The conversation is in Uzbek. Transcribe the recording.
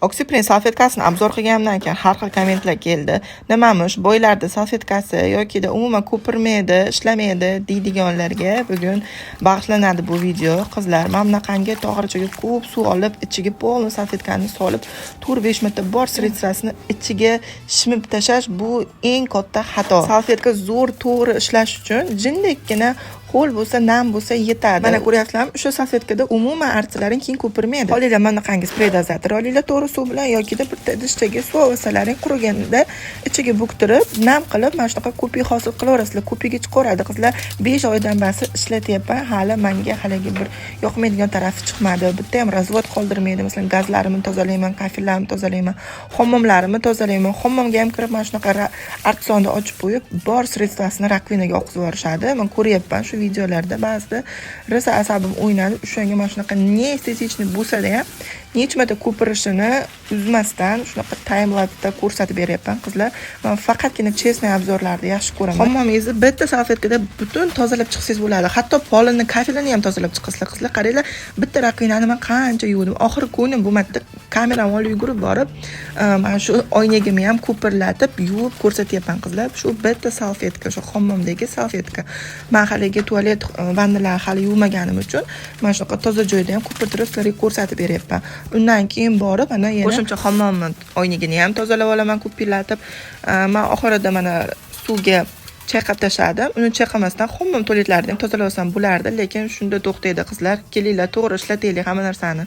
Oxiprin salfetkasini обзор qilganimdan keyin har xil kommentlar keldi. Nimamish, boylarda salfetkasi yokida umuman ko'pirmaydi, ishlamaydi deydiganlarga bugun bag'ishlanadi bu video. Qizlar, mana bunaqangi tog'orachaga ko'p suv olib, ichiga полный salfetkani solib, 4-5 marta bor средство sini ichiga shimib tashlash bu eng katta xato. Salfetka zo'r, to'g'ri ishlash uchun jindekkina ho'l bo'lsa, nam bo'lsa yetadi. Mana ko'ryapsizlarmi, o'sha salfetkada umuman archalaring keyin ko'pirmaydi. Olinglar mana bunaqangi спрей дозатор olinglar to'g'ri suv bilan yokida bitta idishchaga suv olsalaring, quriganda ichiga buktirib, nam qilib, mana shunaqa ko'pik hosil qilaverasizlar. Ko'pigi chiqaveradi. Qizlar, 5 oydan beri ishlatyapman, hali manga haligi bir yoqmaydigan tarafi chiqmadi. Bitta ham развод qoldirmaydi. Masalan, gazlarimni tozalayman, kafellarimni tozalayman, hammomlarimni tozalayman. Hammomga ham kirib, mana shunaqa artisonni ochib qo'yib, bor средство sini раковина ga oqizib yuborishadi. Man ko'ryapman shu videolarda, ba'zida rosa asabim o'ynadi. O'shanga mana shunaqa неэстетичный bo'lsa-da ham, necha marta ko'pirishini uzmasdan shunaqa таймлапс da ko'rsatib beryapman, qizlar. Man faqatgina честный обзор larni yaxshi ko'raman. Hammomingizni bitta salfetkada butun tozalab chiqsangiz bo'ladi. Hatto polini, kafelini ham tozalab chiqasizlar. Qizlar, qaranglar, bitta раковина ni man qancha yuvdim. Oxiri ko'nglim bo'lmadi, kameramni olib yugurib borib, mana shu oynagimni ham ko'pirlatib yuvib ko'rsatyapman, qizlar. Shu bitta salfetka, shu hammomdagi salfetka. Man haligi tualet, vannalarni hali yuvmaganim uchun mana shunaqa toza joyda ham ko'pirtirib sizlarga ko'rsatib beryapman. Undan keyin borib, ana yana qo'shimcha hammomni oynagini ham tozalab olaman ko'pirlatib. Man oxirida mana suvga chayqab tashladim. Uni chayqamasdan hammom tualetlarni ham tozalab olsam bo'lardi, lekin shunda to'xtaydi, qizlar. Kelinglar, to'g'ri ishlataylik hamma narsani.